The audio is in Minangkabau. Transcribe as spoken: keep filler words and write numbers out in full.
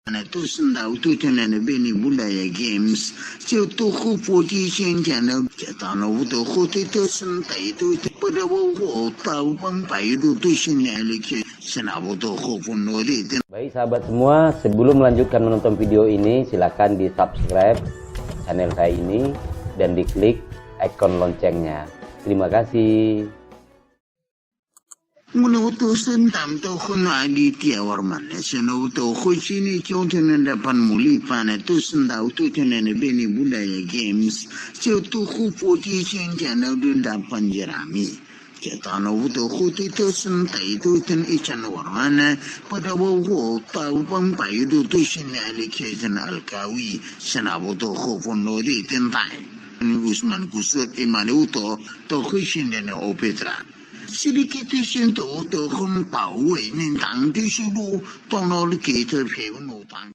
Nah, tu sendau tu tu nana bini budaya games. Ciu tu ku poti sing jana. Cetano tu ku tu tu sentai tu tu pada wo wo tau pampai tu tu sing nana ke. Sena wo tu ku pun no di tu. Baik sahabat semua, sebelum melanjutkan menonton video ini, silakan di-subscribe channel saya ini dan diklik ikon loncengnya. Terima kasih. Nguno tu sentam tu kuno Aditya Warman, seno tu kucini ciu tu nanda pan muli pana tu sendau tu tu nanda bini budaya games, ciu tu ku poti sing jana tu dapan jerami. Cetano tu ku tu tu sentai tu ten ican warmana, pada wo wo tau pampai tu tu sini ali kesan alkawi, sena wo tu ku pun no di tentai. Ni Usman Kusut imani uto, to kucin dana opetra. Sedikit isin tu, tu kumpau, nintang di sudu, tonol kita fiu nutang.